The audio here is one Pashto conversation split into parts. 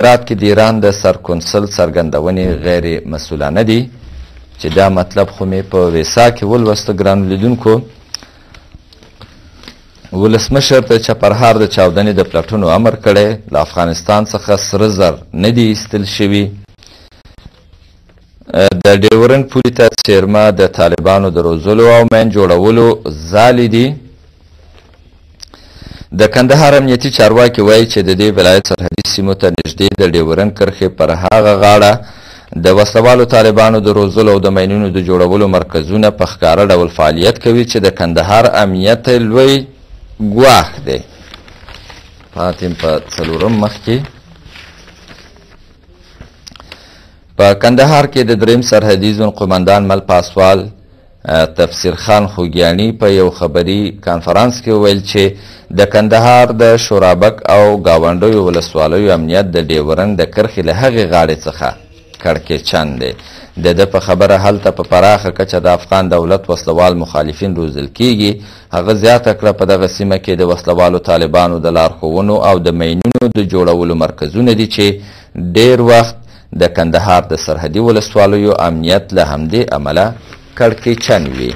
هرات کې د ایران د سرکونسل څرګندونې غیر مسؤلانه دي، چې دا مطلب خو مې په ویسا کې ولوسته. ګرانو لیدونکو، ولسمشر د چپرهار د چاودنې د پلټنو امر کړی. له افغانستان څخه سره زر نه دي ایستل شوي. د ډیورنډ پولې ته څېرمه د طالبانو د روزلو او مین جوړولو ځالې دي. د کندهار امنیتي چارواکي وایي چې د دې ولایت سرحدي سیمو ته نږدې د ډیورنډ کرښې پر هغه غاړه د وسلوالو طالبانو د روزلو او د ماینونو د جوړولو مرکزونه په ښکاره ډول فعالیت کوي، چې د کندهار امنیت ته لوی ګواښ دی. فاطم په څلورم مخ کې په کندهار کې د دریم سرحدي زون قومندان مل پاسوال تفسیر خان خوږیاڼي په یو خبري کانفرانس کې وویل چې د کندهار د شورابک او ګاونډیو ولسوالیو امنیت د ډیورنډ د کرښې له هغې غاړې څخه کړکېچن دی. د ده په خبره هلته په پراخه کچه د افغان دولت وسلوال مخالفین روزل کیږي. هغه زیاته کړه، په دغه سیمه کې د وسلوالو طالبانو د لارښوونو او د ماینونو د جوړولو مرکزونه دي، چې ډیر وخت د کندهار د سرحدي ولسوالیو امنیت له همدې امله کړکېچن وي.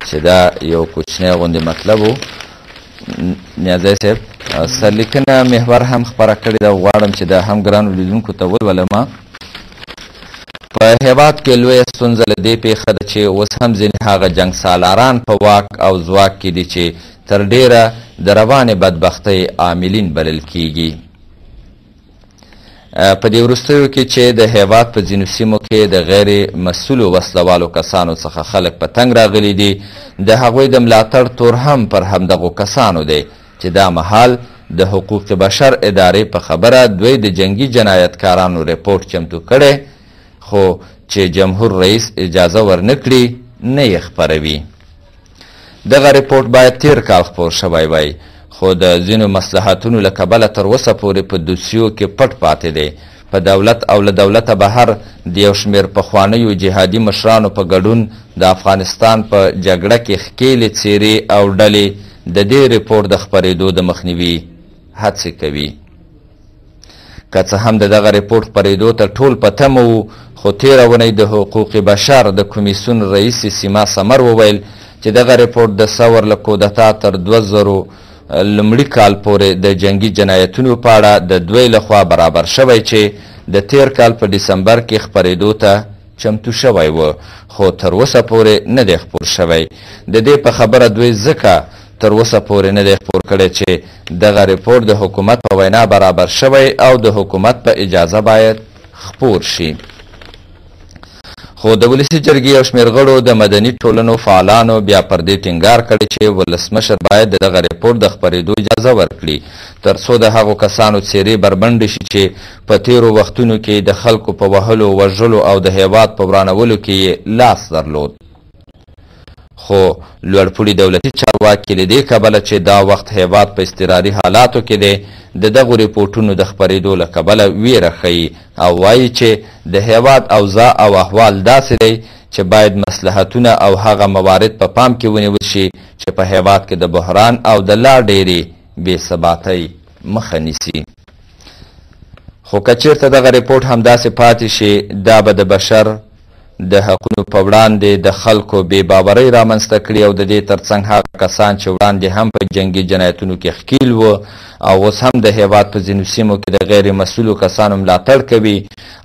چې دا یو کوچنی غوندې مطلب و. نیازی صاحب، سرلیکنه محور هم خپره کړې ده، غواړم چې دا هم ګرانو لیدونکو ته ولولم. په هېواد کې لویه ستونزه له دې پېښه ده چې اوس هم ځینې هغه جنګ سالاران په واک او ځواک کې دي چې تر ډېره د روانې بدبختۍ عاملین بلل کیږي. په دې وروستیو کې چې د هېواد په ځینو سیمو کې د غیر مسؤلو وسلوالو کسانو څخه خلک په تنګ راغلي دي، د هغوی د ملاتړ تور هم پر همدغو کسانو دی، چې دا مهال د حقوق بشر ادارې په خبره دوی د جنګي جنایتکارانو رپورټ چمتو کړی، خو چې جمهور رئیس اجازه ورنکړي نه یې خپروي. دغه رپورټ باید تیر کال خپور شوی وای، خو د ځینو مصلحتونو له کبله تر اوسه پورې په دوسیو کې پټ پاتې دی. په دولت او له دولته بهر د یو شمېر پخوانیو جهادي مشرانو په ګډون د افغانستان په جګړه کې ښکېلې څېرې او ډلې د دې رپورټ د خپرېدو د مخنیوي هڅې کوي. که څه هم د دغه رپورټ خپرېدو ته ټول په تمه وو، خو تېره اونۍ د حقوق بشر د کمیسیون رئیس سیما سمر وویل چې دغه رپورټ د ثور له کودتا تر 2000 لومړي کال پورې د جنګي جنایتونو په اړه د دوی لخوا برابر شوی، چې د تېر کال په ډسمبر کې خپرېدو ته چمتو شوی و، خو تر اوسه پورې نه دی خپور شوی. د دې په خبره دوی ځکه تر اوسه پورې نه دی خپور کړی چې دغه رپورټ د حکومت په وینا برابر شوی او د حکومت په اجازه باید خپور شي. خو د ولسي جرګې یو شمېر غړو، د مدني ټولنو فعالانو بیا پر دې ټینګار کړی چې ولسمشر باید د دغه رپورټ د خپرېدو اجازه ورکړي، تر څو د هغو کسانو څېرې بربنډې شي چې په تېرو وختونو کې د خلکو په وهلو، وژلو او د هېواد په ورانولو کې یې لاس درلود. خو لوړپوړي دولتي چارواکي له دې کبله چې دا وخت هېواد په اضطراري حالاتو کې دی، د دغو رپورټونو د خپرېدو له کبله ویره ښيي او وایي چې د هېواد اوضاع او احوال داسې دی چې باید مصلحتونه او هغه موارد په پام کې ونیول شي چې په هېواد کې د بحران او د لا ډېرې بې ثباتۍ مخه نیسي. خو که چېرته دغه رپورټ همداسې پاتې شي، دا به د بشر د حقونو په وړاندې د خلکو بې باورۍ رامنځته کړي او د دې ترڅنګ هغه کسان چې وړاندې هم په جنګي جنایتونو کې ښکیل وو او اوس هم د هېواد په ځینو سیمو کې د غیر مسؤلو کسانو ملاتړ کوي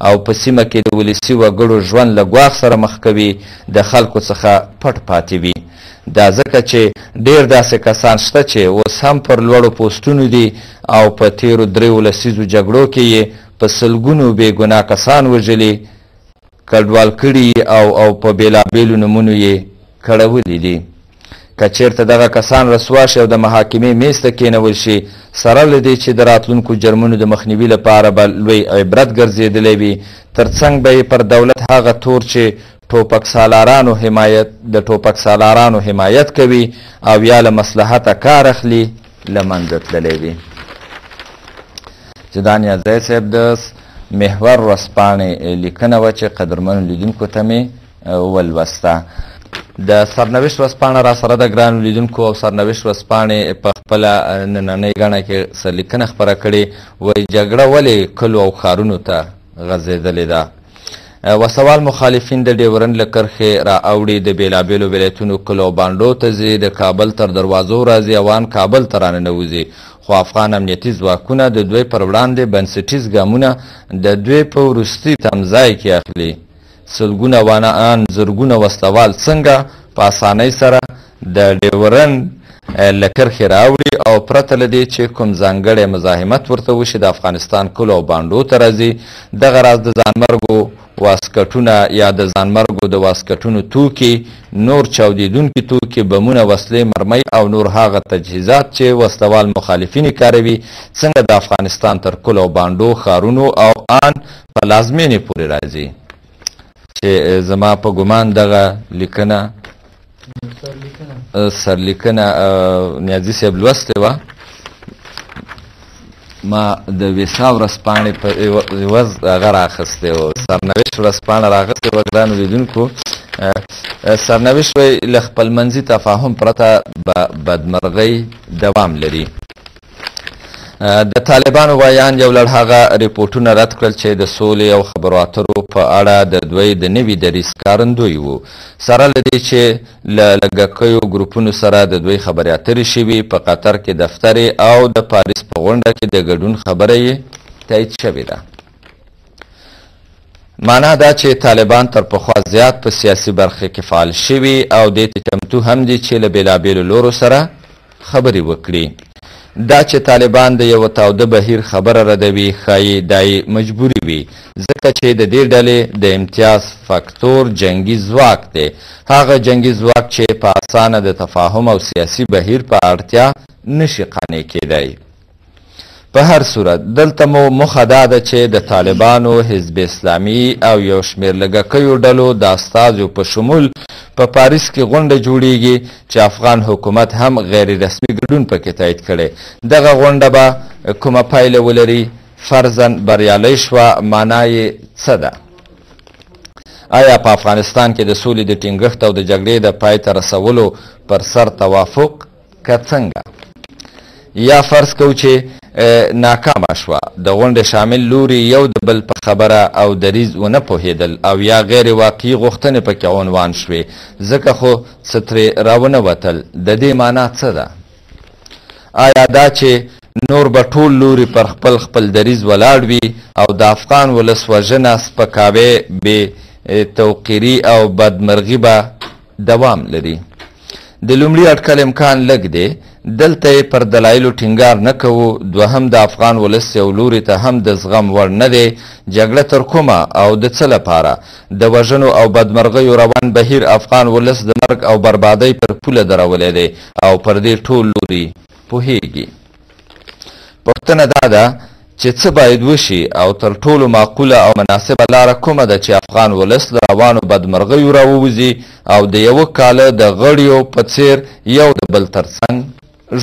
او په سیمه کې د ولسي وګړو ژوند له ګواښ سره مخ کوي، د خلکو څخه پټ پاتې وي. دا ځکه چې ډېر داسې کسان شته چې اوس هم پر لوړو پوسټونو دي او په تېرو 3 لسیزو جګړو کې یې په سلګونو بې ګناه کسان وژلي، کډوال کړي او په بېلابېلو نومونو یې کړولي دي. که چېرته دغه کسان رسوا شي او د محاکمې میز ته کېنول شي، سره له دې چې د راتلونکو جرمونو د مخنیوي لپاره به لوی عبرت ګرځېدلی وي، ترڅنګ به یې پر دولت هغه تور چې د ټوپک سالارانو حمایت کوي او یا له مصلحته کار اخلي له منځه تللی وي. چې دا نیازی صاحب د محور ورځپاڼې لیکنه وه چې قدرمنو لیدونکو ته مې ولوسته. د سرنوشت ورځپاڼه را سره د ګرانو لیدونکو، او سرنوشت ورځپاڼې په خپله نننۍ ګڼه کې سرلیکنه خپره کړې، وایي جګړه ولې کلو او ښارونو ته غځېدلې ده؟ وسلوال مخالفین د ډیورنډ له کرښې را اوړي، د بېلابېلو ولایتونو کلو او بانډو ته ځي، د کابل تر دروازو راځي او ان کابل ته راننوځي، خو افغان امنیتي ځواکونه د دوی پر وړاندې بنسټیز ګامونه د دوی په وروستي تمځای کې اخلي. سلګونه وانه ان زرګونه وسلوال څنګه په اسانۍ سره د ډیورنډ له کرښې راوړي او پرته له دې چې کوم ځانګړی مزاحمت ورته وشي د افغانستان کلو او بانډو ته راځي. دغه راز د ځانمرګو واسکټونه یا د ځانمرګو د واسکټونو توکي، نور چاودېدونکي توکي، بمونه، وسلې، مرمۍ او نور هغه تجهیزات چې وسلوال مخالفین یې کاروي څنګه د افغانستان تر کلو او بانډو، ښارونو او ان پلازمینې پورې راځي. چې زما په ګمان دغه لیکنه سرلیکنه نیازي صاحب لوستې وه، ما د ویسا ورځپاڼې په عوض هغه راخیستې و، سرنوشت ورځپاڼه راخیستې وه. ګرانو لیدونکو، سرنوشت وایي له خپلمنځي تفاهم پرته به بدمرغۍ دوام لري. د طالبانو ویاند یو لړ هغه رپورټونه رد کړل چې د سولې او خبرو اترو په اړه د دوی د نوي دریځ ښکارندوی وو. سره له دې چې له لږکیو ګروپونو سره د دوی خبرې اترې شوي، په قطر کې دفتر او د پاریس په غونډه کې د ګډون خبره یې تایید شوې ده. معنا دا چې طالبان تر پخوا زیات په سیاسي برخه کې فعال شوي او دې ته چمتو هم دي چې له بېلابېلو لورو سره خبرې وکړي. دا چې طالبان د یو تاوده بهیر خبره ردوي، ښایي دا یې مجبوري وي، ځکه چې د دې ډلې د امتیاز فاکتور جنګي ځواک دی، هغه جنګي ځواک چې په اسانه د تفاهم او سیاسي بهیر په اړتیا نشي قانع کېدای. په هر صورت دلته مو موخه دا ده چې د طالبانو، حزب اسلامي او یو شمېر لږکیو ډلو د استازیو په شمول په پاریس کې غونډه جوړیږي چې افغان حکومت هم غیر رسمي ګډون پکې تایید کړی. دغه غونډه به کومه پایله ولري؟ فرضاً بریالۍ شوه، معنا یې څه ده؟ آیا په افغانستان کې د سولې د ټینګښت او د جګړې د پای ته رسولو پر سر توافق که څنګه؟ یا فرض کوو چې ناکامه شوه، د غونډې شامل لوري یو د بل په خبره او دریځ ونه پوهېدل او یا غیر واقعي غوښتنې پکې عنوان شوې، ځکه خو څه ترې راونه وتل. د دې معنا څه ده؟ آیا دا چې نور به ټول لوري پر خپل خپل دریځ ولاړ وي او د افغان ولس وژنه، سپکاوی، بې توقیري او بدمرغي به دوام لري؟ د لومړي اټکل امکان لږ دی، دلته یې پر دلایلو ټینګار نه کوو. دوهم، د افغان ولس یو لوري ته هم د زغم وړ نه دی. جګړه تر کومه او د څه لپاره؟ د وژنو او بدمرغیو روان بهیر افغان ولس د مرګ او بربادۍ پر پوله درولی دی او پر دې ټول لوري پوهیږي. پوښتنه دا ده چې څه باید وشي او تر ټولو معقوله او مناسبه لاره کومه ده چې افغان ولس له روانو بدمرغیو راووځي او د یوه کاله د غړیو په څیر یو د بل ترڅنګ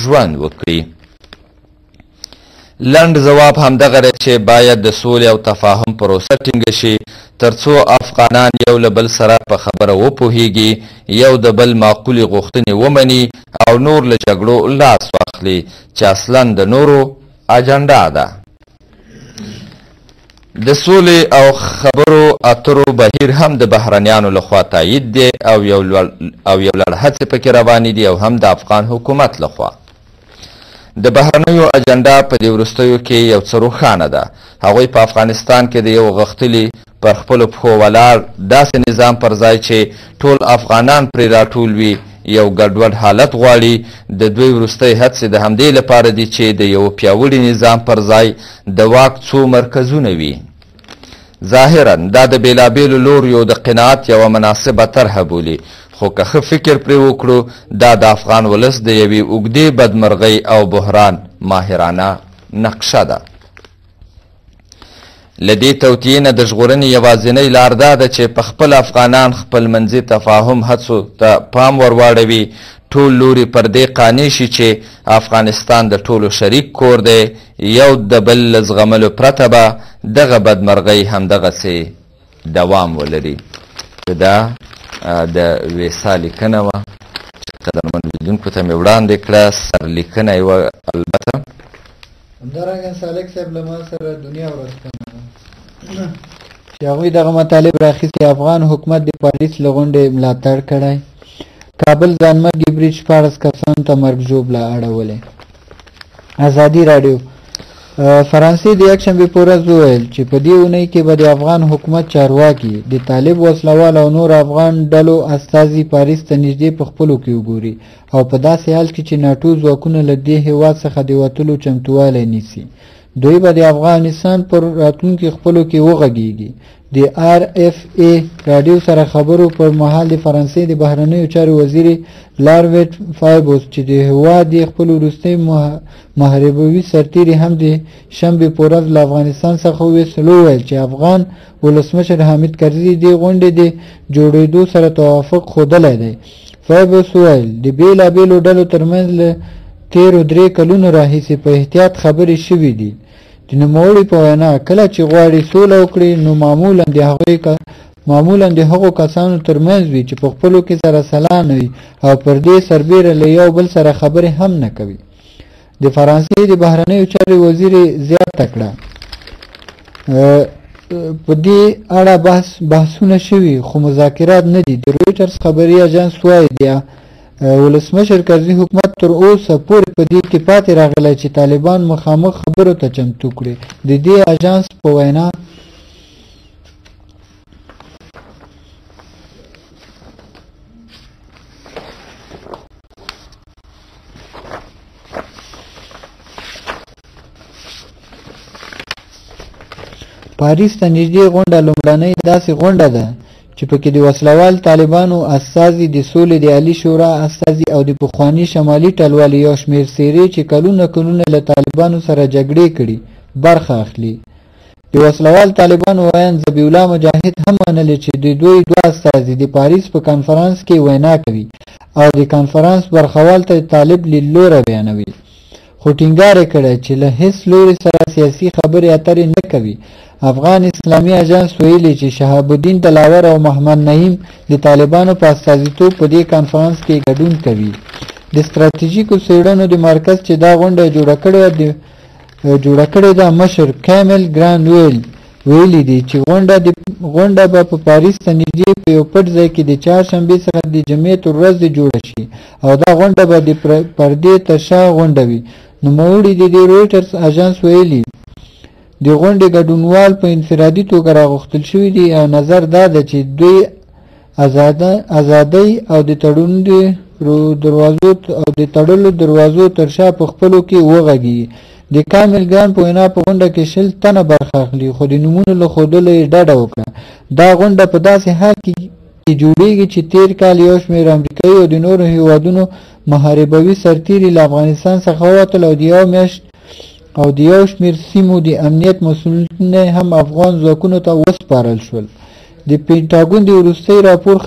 ژوند وکړي؟ لنډ ځواب همدغه دی چې باید د سولې او تفاهم پروسه ټینګه شي، ترڅو افغانان یو له بل سره په خبره وپوهیږي، یو د بل معقولې غوښتنې ومني او نور له جګړو لاس واخلي چې اصلا د نورو اجنډا ده. د سولې او خبرو اترو بهیر هم د بهرنیانو لخوا تایید دی او یو لړ هڅې پکې روانې دي او هم د افغان حکومت لخوا. د بهرنیو اجنډا په دې وروستیو کې یو څه روښانه ده. هغوی په افغانستان کې د یو غښتلي پر خپلو پښو ولاړ داسې نظام پر ځای چې ټول افغانان پرې راټول وي یو ګډوډ حالت غواړي. د دوی وروستۍ هڅې د همدې لپاره دي چې د یو پیاوړي نظام پر ځای د واک څو مرکزونه وي. ظاهراً دا د بېلابېلو لوریو د قناعت یوه مناسبه طرحه بولي، خو که ښه فکر پرې وکړو دا د افغان ولس د یوې اوږدې بدمرغۍ او بحران ماهرانه نقشه ده. له دې توطیې نه د ژغورنې یوازینۍ لار دا ده چې په خپل افغانان خپل منځي تفاهم هڅو ته پام ورواړوي، ټول لوري پر دې قانع شي چې افغانستان د ټولو شریک کور دی، یو د بل له زغملو پرته به دغه بدمرغۍ همدغسې دوام ولري. چې دا د ویسا لیکنه وه چې قدرمنو لیدونکو ته مې وړاندې کړه، سرلیکنه یې وه. البته همدارنګه سالک صاحب له ما سره دنیا ورځپاڼه چې هغوی دغه مطالب راخیستي. افغان حکومت د پاریس له غونډې ملاتړ کړی. کابل ځانمرګي برید 16 کسانو ته مرګ ژوبله اړولې. ازادي راډیو فرانسې د یکشنبې په ورځ وویل چې په دې اونۍ کې به د افغان حکومت چارواکي، د طالب وسلهوال او نور افغان ډلو استازي پاریس ته نږدې په خپلو کې وګوري او په داسې حال کې چې ناټو ځواکونه له دې هېواد څخه د وتلو چمتووالی نیسي، دوی به د افغانستان پر راتلونکي خپلو کې وغږیږي. د آر اف ای راډیو سره خبرو پر مهال د فرانسې د بهرنیو چارو وزیر لارویټ فایبوس چې د هېواد یې خپل وروستي محاربوي سرتیري هم د شنبې په ورځ له افغانستان څخه وویستل، وویل چې افغان ولسمشر حامد کرزي دې غونډې د جوړېدو سره توافق ښودلی دی. فایبوس وویل د بېلابېلو ډلو ترمنځ له تېرو 3 کلونو راهیسې په احتیاط خبرې شوې دي. د نوموړي په وینا کله چې غواړي سوله وکړي نو معمولا د هغو کسانو ترمنځ وي چې په خپلو کې سره سلا نه وي او پر دې سربېره له یو بل سره خبرې هم نه کوي. د فرانسې د بهرنیو چارو وزیر زیاته کړه په دې اړه بحثونه شوي خو مذاکرات نه دي. د رویټرز خبري اژانس وایي د ولسمشر کرزي حکومت تر اوسه پورې په دې کې پاتې راغلی چې طالبان مخامخ خبرو ته چمتو کړي. د دې اژانس په وینا پاریس ته نږدې غونډه لومړنۍ داسې غونډه ده چې پکې د وسلهوال طالبانو استازي، د سولې د عالي شورا استازي او د پخواني شمالي ټلوالې یو شمېر څېرې چې کلونه کلونه له طالبانو سره جګړې کړي برخه اخلي. د وسلهوال طالبانو ویاند ذبیح الله مجاهد هم منلې چې د دوی دوه استازي د پاریس په کانفرانس کې وینا کوي او د کانفرانس برخوال ته طالب لیدلوری بیانوي، خو ټینګار یې کړی چې له هیڅ لوري سره سیاسي خبرې اترې نه کوي. افغان اسلامي اژانس ویلي چې شهاب الدین دلاور او محمد نعیم د طالبانو په استازیتوب په دې کانفرانس کې ګډون کوي. د ستراتیژیکو څېړنو د مرکز چې دا غونډه جوړه کړې ده مشر کامل ګران ویلي دي چې غونډه به په پاریس ته نږدې په یو پټ ځای کې د چهارشنبې څخه د جمعې تر ورځې جوړه شي او دا غونډه به د پردې تر شا غونډه وي. نوموړي د دې رویټرز اژانس ویلي د غونډې ګډونوال په انفرادي توګه راغوښتل شوي دي او نظر دا ده چې دوی ازادۍ او د تړلو دروازو تر شا په خپلو کې وغږیږي. د کامل ګران په وینا په غونډه کې 20 تنه برخه اخلي خو د نومونو له ښودلو یې ډډه وکړه. دا غونډه په داسې حال کې جوړیږي چې تیر کال یو شمېر امریکایي او د نورو هیوادونو محاربوي سرتیري له افغانستان څخه ووتل او د یو شمېر سیمو د امنیت مسؤلیتونه هم افغان ځواکونو ته وسپارل شول. د پنټاګون وروستی راپور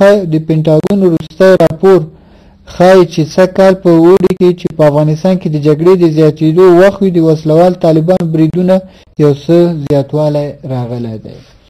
ښایي چې سږ کال په اوړي کې چې په افغانستان کې د جګړې د زیاتېدو وخت وي د وسلهوال طالبانو بریدونه یو څه زیاتوالی راغلی دی.